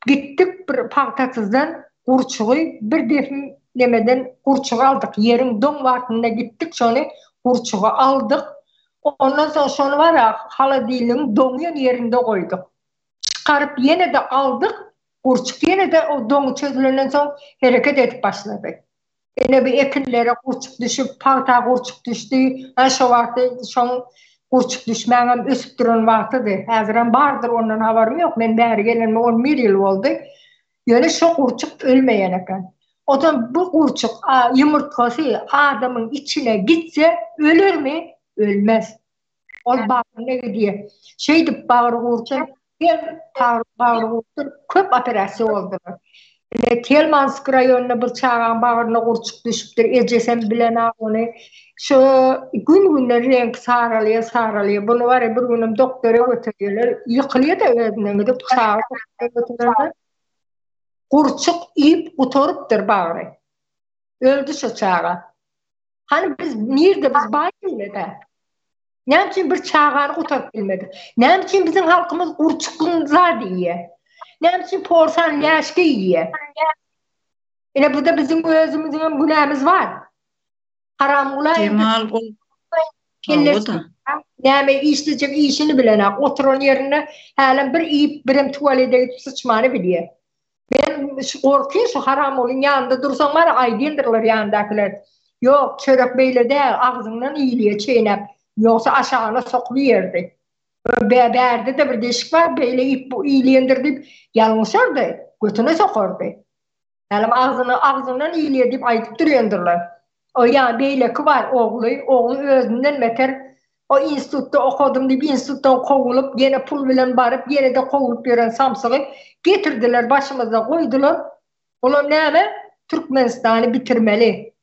Gitdik bir pagtasyzdan gurçugy bir defim nemeden gurçugy aldyk ýeriň doň wagtynda gitdik şony gurçugy aldyk ondan soň şony bara holodilnigiň doňýan ýerinde goýduk çykaryp ýene-de aldyk gurçuk ýene-de o doňy çözülenden soň hereket edip başlady. Ine bu ekinlere gurçuk düşüp, pagta gurçuk düşdi. Hä şo wagty şoň gurçuk düşmäňem ösüp duran wagtydy. Häzirem bardyr ondan habarym ýok. Men bäri gelenime 11 ýyl boldy. Ýöne şo gurçuk ölmeýän eken. Onsoň bu gurçuk ýumurtgasy adamyň içine gitse ölermi? Ölmez. Ol bagryna gidýär. Şeýdip bagry gurçan her bagry gurçan köp operasiýa boldular. Ine Telmansk raýonynda bir çagaň bagryna gurçuk düşüpdir. Ejesem bilenok ony. Şo gün-günden reňki saralýar, saralýar. Buny bar bir günem doktora götürýärler. Ýykylýar-da özünden gidip çaga doktora götürende gurçuk iýip gutarypdyr bagry. Öldi şo çaga. Hany biz nirde biz baý döwlet-ä. Näme üçin bir çagany gutaryp bilmedik? Näme üçin biziň halkymyz gurçuklyň zady iýýär? Näme üçin porsan läşge iýýär? Ine bu-da biziň özümiziň hem günämiz bar. Haramgula Jemal ol kellesi näme işlejek işini bilenak. Oturan ýerinde hälem bir iýip, birem tualete gidip syçmany bilýär. Men şu gorkýan şu haramgulyň ýanynda dursaň bar aýdýandyrlar ýanyndakylar. Ýok, çörek beýle däl, agzyňdan iýilýär çeýnäp. Ýogsa aşagyna sokup iýerdi. Bä bärde-de bir deşik bar, beýle iýip bu iýilýändir diýip ýalňyşardy, götüne sokardy. Hälem agzyna agzyňdan iýilýär diýip aýdyp durýandyrlar. O ýa beýleki bar ogly, ogly özünden beter o institutda okadym diýip institutdan kowulyp ýene pul bilen baryp ýene-de kowulyp ýören samsygy getirdiler başymyzda goýdular. Olam näme? Türkmenistany bitirmeli.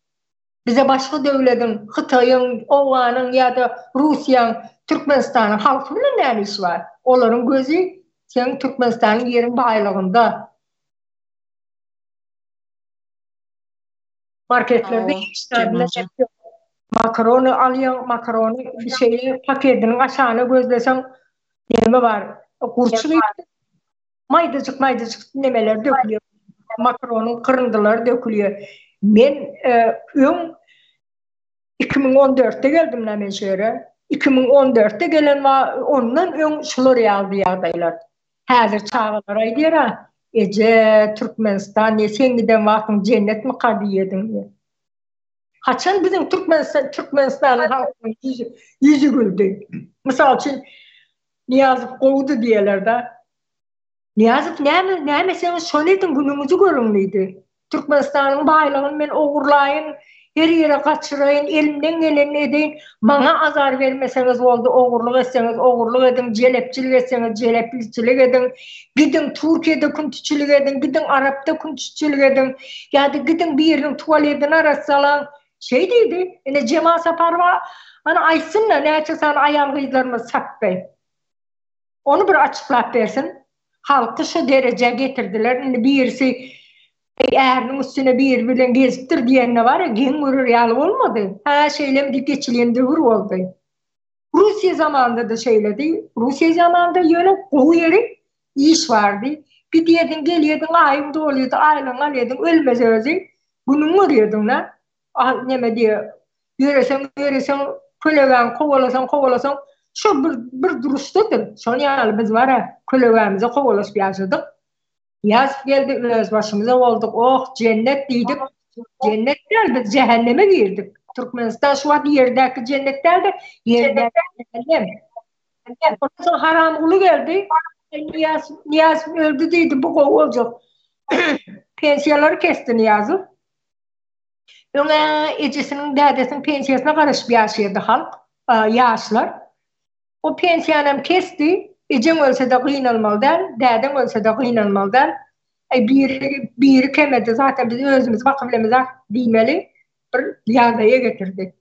Bize başga döwlediň, Hytaýyň, Owganyň ýa-da Russiýaň Türkmenistanyň halky bilen näme işi bar? Olaryň gözi seň Türkmenistanyň ýeriň baýlygynda. Marketlerde hiç zadyna şek ýok. Makarony alýaň, makarony şeýle pakediniň aşagyna gözleseň neme bar? Gurçuk maýdajyk maýdajyk nemeler dökülýär. Makaronyň gyryndylary dökülýär. Men öň 2014-de geldim men şu ýere. 2014-de gelen ondan öň şular ýalydy ýagdaýlar. Häzir çagalar aýdýar-a, Eje, Türkmenistan ne sen giden wagtyň jennetmika diýýärdiň diýýär. Haçan biziň Türkmenistan Türkmenistanyň halkynyň ýüzi, ýüzi güldi. Mysal üçin Nyýazow gowudy diýerler-de. Nyýazow näme, näme etseňiz şony ediň, günüňizi görüň diýdi. Türkmenistanyň baýlygyny men ogurlaýyn, Her ýere gaçyraýyn, elimden gelenini edeýin. Maňa azar bermeseňiz boldy, ogurlyk etseňiz, ogurlyk ediň, jelepçilik etseňiz, jelepçilik ediň. Gidiň Türkiýede küntiçilik ediň, gidiň Arapda küntiçilik ediň ýa-da gidiň biriniň tualedini arassalaň. Şeý diýdi. Ine Jemal Saparowa ana aýtsyn-da näçe sany aýal-gyzlarymyzy satdy. Ony bir açyklap bersin. Halky şu derejä getirdiler. Indi birisi äriniň üstüne biri bilen gezipdir diýende bar-a geň görer ýaly bolmady. Hä şeýlemi diýip geçilýän döwür boldy. Russiýa zamanynda-da şeýledi. Russiýa zamanynda ýöne gowy ýeri iş bardy. Gidýärdiň, gelýärdiň, aýyň dolýardy, aýlygyňy alýardyň, ölmez özi. Günüňi görýärdiň-dä. Al neme diýe, ýöreseň, ýöreseň, kölegäňi kowalasaň, kowalasaň, şo bir, bir duruşdadyr. Şonuň ýaly biz bar-a, kölegämize kowalaşyp ýaşadyk. Ýaz geldi, öz başymyza bolduk. Oh, jennet diýdik. Jennet däl, biz jähenneme girdik. Türkmenistan şu wagt ýerdäki jennet däl-de, ýerdäki jähennem. Ondan soň Haramguly geldi. Nyýaz, Nyýazow öldi diýdi, bu gowy boljak. Pensiýalary kesdi Nyýazow. Öň-ä ejesiniň, dädesiniň pensiýasyna garaşyp ýaşaýardy halk, ýaşlar. O pensiýanam kesdi, ejeň ölse-de gynanmaly däl, dädeň ölse-de gynanmaly däl. Äý, biri, biri kemedi, zaten biz özümizi bakybilemizok diýmeli bir ýagdaýa getirdi.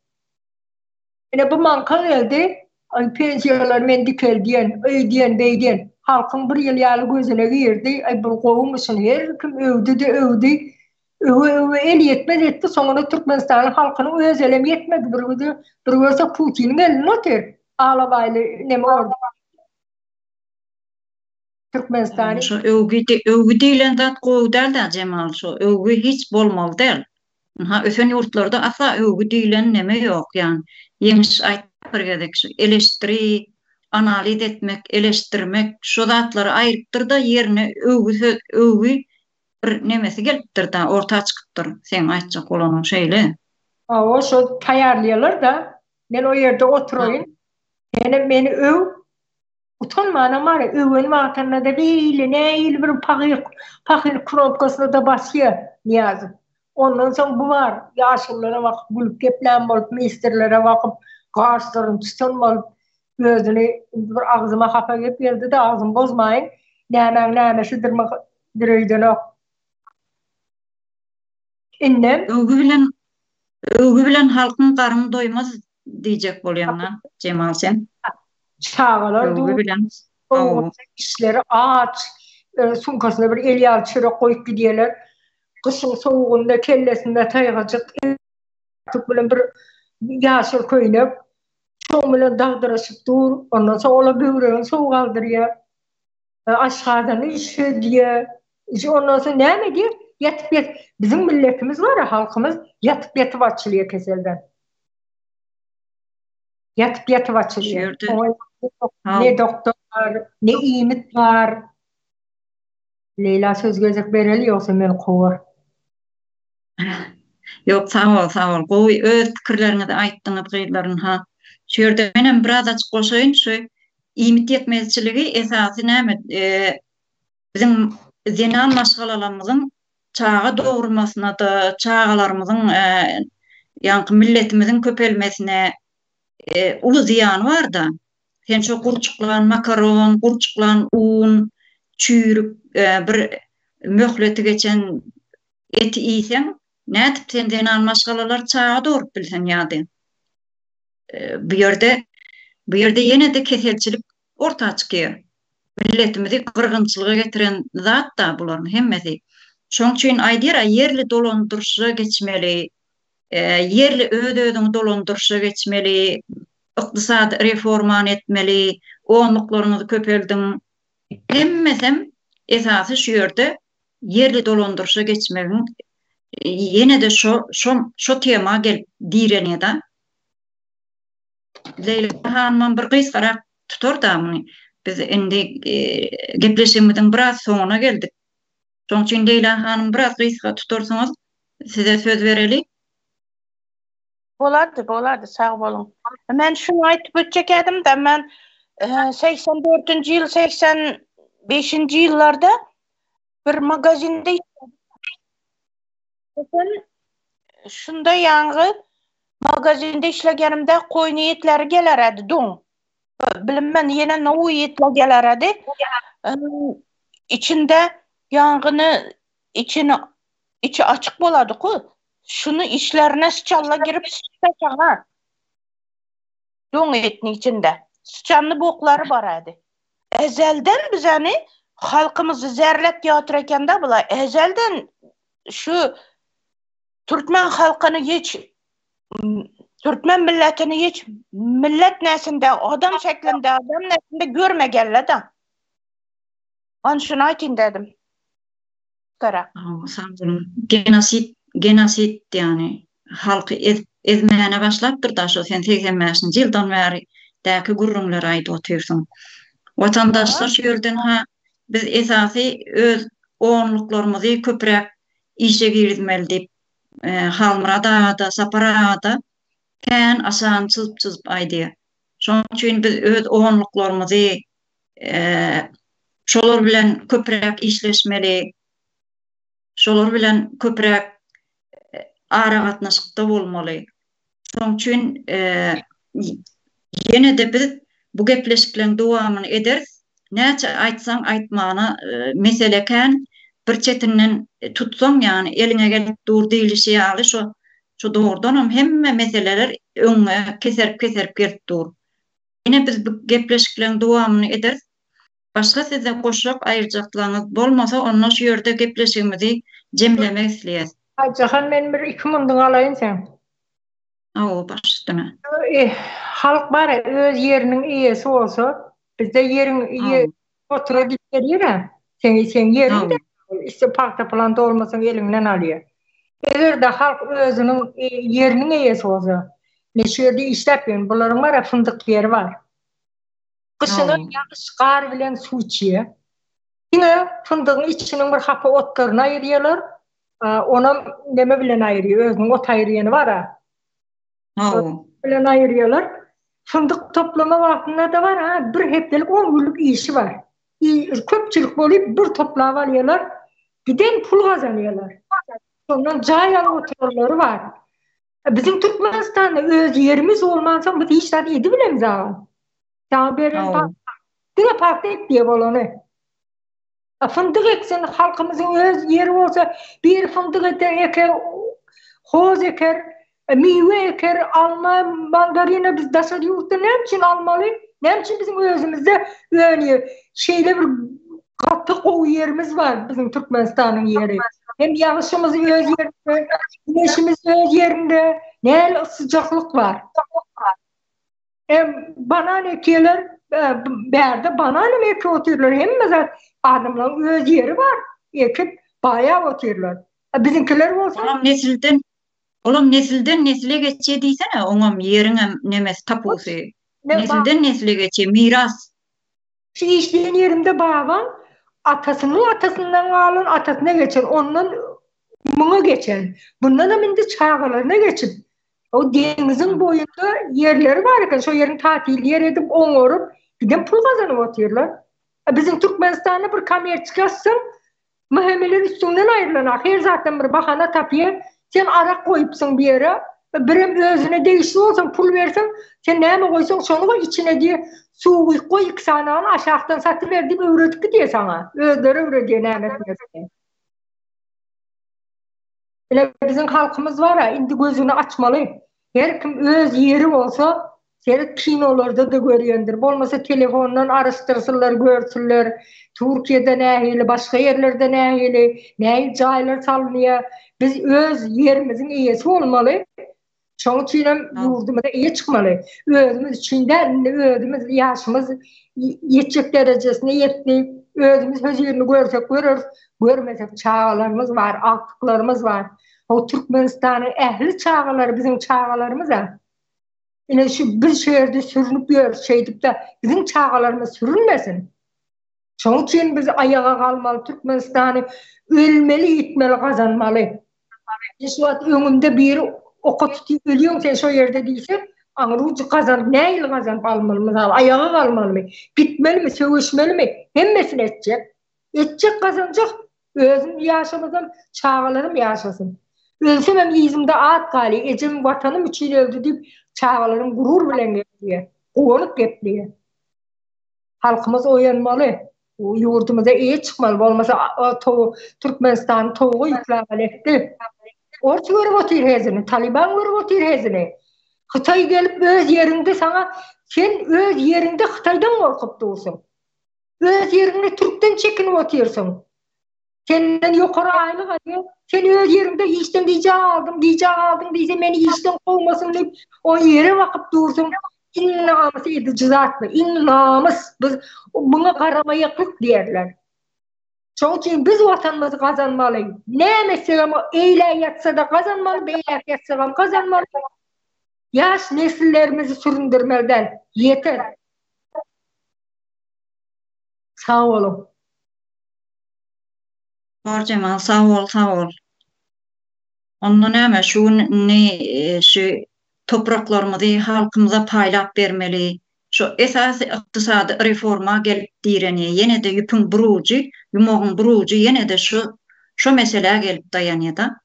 Ine bu maňka geldi, aý pensiýalary men dikeldýän, öýdýän, beýdýän. Halkyň bir ýyl ýaly gözüne girdi, aý bu gowumyşyn, her kim öwdi-de öwdi. Öwe-öwe el ýetmez etdi, soňunda Türkmenistanyň halkynyň öz elem ýetmedi, bir gözi, bir görse Putiniň elinde otyr, alabaýly neme orda. Türkmenistany. Şo öwgi öwgi diýlen zat gowy däl-dä Jemal şo öwgi hiç bolmaly däl. Ynha ösen ýurtlarda asla öwgi diýlen neme ýok ýan Ýeňiş aýtdy bir gezek şu eleşdiri analiz etmek eleşdirmek şo zatlary aýrypdyrda ýerine öwgi söz öwgi bir nemesi gelipdirda orta çykypdyr seň aýtjak bolanyň şeýle. Hawa şo taýýarlaýarlar-da men o ýerde oturaýyn senem meni öw Utanmanam bar, öwen wagtynda-da beýle nähili bir pahyr pahyr knopkasyna-da basýa Nyýazow. Ondan soň bu bar, ýaşululara bakyp gülüp geplän bolup, ministrlere bakyp gaşlaryny çytan bolup, özüni indi bir agzyma hapa gep geldi-de agzymy bozmaýyn, nämäň nämesidir dir öýdenok. Indem. Öwgi bilen öwgi bilen halkyň garny doýmaz diýjek bolýaňa Jemal sen. Çagalar öwgi bilen işleri aç, sumkasyna bir el ýaly çörek goýup gidýärler. Gyşyň sowugynda kellesinde taýgajyk bilen bir ýaşyl köýnek, şoň bilen dagdyraşyp dur. Ondan soň olar böwregini sowuk aldyrýar. Aşgazany üşedýär. Ondan soň näme edýär? Ýatyp ýatyp, biziň milletimiz bar-a, halkymyz ýatyp-ýatyp açylýar keselden. Ýatyp-ýatyp açylýar. Ne doktor bar, ne iýmit bar. Leýla söz gezek bereli, ýogsa meni kowar. Ýok, sag bol, sag bol. Gowy öz pikirleriňizi aýtdyňyz gyzlar ynha. Şu ýerde menem birazajyk goşaýyn şu iýmit ýetmezçiligi esasy näme biziň zenan maşgalalarymyzyň çaga dogurmasyna-da, çagalarymyzyň ýaňky milletimiziň köpelmesine uly zyýany bar-da. Sen şo gurçuklan makaron, gurçuklan un, çüýrük bir möhleti geçen Eti iýseň, nädip sen zenan maşgalalar çaga dogrup bilsin ýa-da? Bu ýerde, bu ýerde ýene-de keselçilik orta çykýar. Milletimizi gyrgynçylyga getiren zat-da bularyň hemmesi. Şoň üçin aýdýar-a, ýerli dolandyryşa geçmeli, ýerli öz-özüňi dolandyryşa geçmeli, ykdysady reformany etmeli, onluklaryňyzy köpeldiň. Hemmesem esasy şu ýerde ýerli dolandyryşa geçmegiň ýene-de şo şo şo tema gelip direnýär-da. Leýla hanymam bir gysgarak tutar-da muny. Biz indi gepleşigimiziň biraz soňuna geldik. Şonuň üçin Leýla hanym biraz gysga tutarsyňyz, size söz bereli. Bolardy, bolardy, sag boluň. Men şuny aýtyp ötjek edim-de, men 84-nji ýyl, 85-nji ýyllarda bir magazinde işledim. Şunda ýaňy magazinde işlegenimde koýny etleri geleredi doň. Bilinmän ýene nowy etler geleredi. Içinde ýangyny içini içi açyk bolady ku. Şuny içlerine sıçanla girip sıçaga. Doň etni içinde. Sıçanly boklary bar edi. Ezelden bizeni halkymyzy zerlep ýatyr ekende bular ezelden şu türkmen halkyny hiç türkmen milletini hiç millet nesinde adam şeklinde adam nesinde görmegenler de. An şuny aýtyn dedim. Gara. Sag boluň. Genosid, genosid ýagny halky ezip ezmäne başlapdyr da şo sen 85-nji ýyldan bäri däki gürrüňleri aýdyp otyrsyň. Watandaşlar şu ýerden ha biz esasy öz onluklarymyzy köpräk işe girizmeli diýip Halmyrat aga-da, Sapar aga-da kän aşagyny çyzyp-çyzyp aýdýar. Şonuň üçin biz öz onluklarymyzy şolar bilen köpräk işleşmeli, şolar bilen köpräk aragatnaşykda bolmaly. Şonuň üçin ýene-de biz bu gepleşikleriň dowamyny ederis. Näçe aýtsaň aýtmana mesele kän, bir çetinden tutsaň ýagny eliňe gelip dur diýlişi ýaly şo şo dogrudanam hemme meseleler öňüňe keserip-keserip gelip dur. Ýene biz bu gepleşikleriň dowamyny ederis. Başga sizde goşjak aýyrjaklaryňyz bolmasa onda şu ýerde gepleşigimizi jemlemek isleýäs. Aýjahan men bir iki mundyňy alaýyn seň. Hawa baş üstüne. Halk bar öz ýeriniň eýesi bolsa bizde ýeriň otura diýip berýär-ä. Seň seň ýeriň de işte pagta plan dolmasaň eliňden alýar. Eger-de halk özüniň ýeriniň eýesi bolsa, men şu ýerde işläp ýörün, bularyň bar-a fyndyk ýeri bar. Gyşyna ýagyş, gar bilen suw içýär. Diňe fyndygyň içiniň bir hapa otlaryny aýyrýarlar. Onam neme bilen aýyrýar, özüniň ot aýyrýany bar-a. Hawa. Bilen aýyrýarlar. Fyndyk toplama wagtynda-da bar, ha, bir hepdelik, on günlük işi bar. Köpçülik bolup bir toplap alýarlar, giden pul gazanýarlar. Şondan jaý alyp oturanlary bar. Biziň Türkmenistanda öz ýerimiz bolmansoň biz hiç zat edibilemzok. Saňa beren diňe pagta ek diýe bolany. Fyndyk eksin, halkymyzyň öz ýeri bolsa, biri fyndyk eter, eker, hoz eker, miwe eker, alma, mandarina biz daşary ýurtdan näme üçin almaly? Näme üçin biziň özümizde önýär? Şeýle bir gaty gowy ýerimiz bar biziň Türkmenistanyň ýeri. Hem ýagyşymyz öz ýerinde, güneşimiz öz ýerinde, näl syjaklyk bar. Hem banan ekýärler, bärde banan hem ekip otyrlar, hemme zat adamlaryň öz ýeri bar, ekip baýap otyrlar. Biziňkiler bolsa Olam nesilden, olam nesilden nesile geçýär diýsene, oňam ýeriňem nemesi tapusy. Nesilden nesile geçýär, miras. Şu işleýän ýerimde babam atasynyň atasyndan galan atasyna geçen, ondan muňa geçen, bundanam indi çagalaryna geçip, o deňiziň boýunda ýerleri bar eken, şo ýerini tatil ýer edip oňaryp, giden pul gazanyp otyrlar. Biziň Türkmenistanda bir kommerçiýa açsaň, MHM-ler üstüňden aýrylanak, her zatdan bir bahana tapýar. Sen arak goýupsyň bir ýere, birem özüne degişli bolsaň, pul berseň, sen näme goýsaň şony goý içine diýe, suw guýup goý iki sanagyny aşakdan satyber diýip öwredip gidýär saňa. Özleri öwredýär näme etmeli. Ine biziň halkymyz bar-a, indi gözüni açmaly. Her kim öz ýeri bolsa, seret kinolarda-da görýändir. Bolmasa telefondan araşdyrsynlar, görsünler. Türkiýede nähili, başga ýerlerde nähili, nähili jaýlar salynýar. Biz öz ýerimiziň eýesi bolmaly. Şonuň üçin hem ýurdumyza eýe çykmaly. Özümiz üçin däl, indi özümiz ýaşymyz ýetjek derejesine ýetdi. Özümiz hözirini görsek göreris, görmesek çagalarymyz bar, agtyklarymyz bar. O Türkmenistanyň ähli çagalary biziň çagalarymyz-a. Ine şu biz şu ýerde sürünip ýörüs şeýdip-de biziň çagalarymyz sürünmesin. Şonuň üçin biz aýaga galmaly, Türkmenistany ölmeli, ýitmeli gazanmaly. Şu wagt öňümde biri oka tutyp ölýäň sen şo ýerde diýse, aňry ujy gazanyp nähili gazanyp almaly mysal aýaga galmalymy, gitmelimi, söweşmelimi, hemmesini etjek. Etjek gazanjak. Özüm ýaşamasam çagalarym ýaşasyn. Ölsemem yzymda at galýar, ejem Watanym üçin öldi diýip, çagalarym gurur bilen gepleýär, guwanyp gepleýär. Halkymyz oýanmaly, ýurdumyza eýe çykmaly, bolmasa Türkmenistany towuga ýükläp etdi. Ors görüp otyr hezini, Taliban görüp otyr hezini. Hytaý gelip öz ýeriňde saňa, sen öz ýeriňde Hytaýdan gorkup dursuň. Öz ýeriňde türkden çekinip otyrsyň. Senden ýokary aýlyk alýar. Sen öz ýeriňde işden gijä galdyň, gijä galdyň diýse meni işden kowmasyn diýip, o ýere bakyp dursuň. Iň namys ediji zat bu. Iň namys. Biz muňa garamaýaklyk diýerler. Şoň üçin biz watanymyzy gazanmaly. Näme etsegem eýläk ýatsa-da gazanmaly, beýläk ýatsagam gazanmaly. Ýaş nesillerimizi süründirmeli däl. Ýeter. Sag boluň. Borjemal sag bol sag bol. Onda näme şu gün indi şu topraklarymyzy halkymyza paýlap bermeli. Şu esasy ykdysady reforma gelip direnýär. Ýene-de ýüpüň bir ujy, ýumagyň bir ujy ýene-de şu şo meselä gelip daýanýar-da.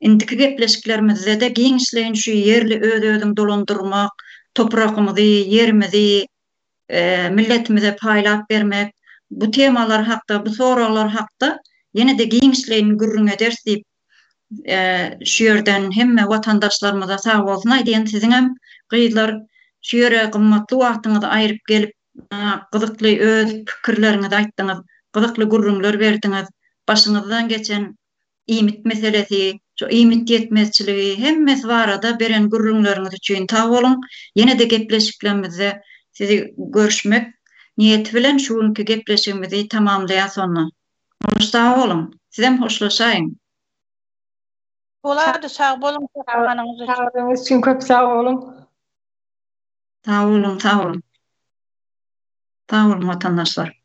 Indiki gepleşiklerimizde-de giňişleýin şu ýerli öz-özüňi dolandyrmak, toprakymyzy, ýerimizi milletimize paýlap bermek, bu temalar hakda, bu soraglar hakda ýene-de giňişleýin gürrüň ederis diýip, şu ýerden hemme watandaşlarymyza sag bolsun aýdýan. Siziňem gyzlar şu ýere gymmatly wagtyňyzy aýryp gelip, gyzykly öz pikirleriňizi aýtdyňyz, gyzykly gürrüňler berdiňiz. Başyňyzdan geçen iýmit meselesi, şu iýmit ýetmezçiligi hemmesi barada beren gürrüňleriňiz üçin sag boluň. Ýene-de gepleşiklerimizde sizi görüşmek niýeti bilen şu günki gepleşigimizi tamamlaýas onda. Hoş sag boluň. Sizem hoşlaşaýyň. Bolady sag boluň çakyrganyňyz üçin. Çagyranyňyz üçin köp sag boluň. Sag boluň sag boluň. Sag boluň watandaşlar.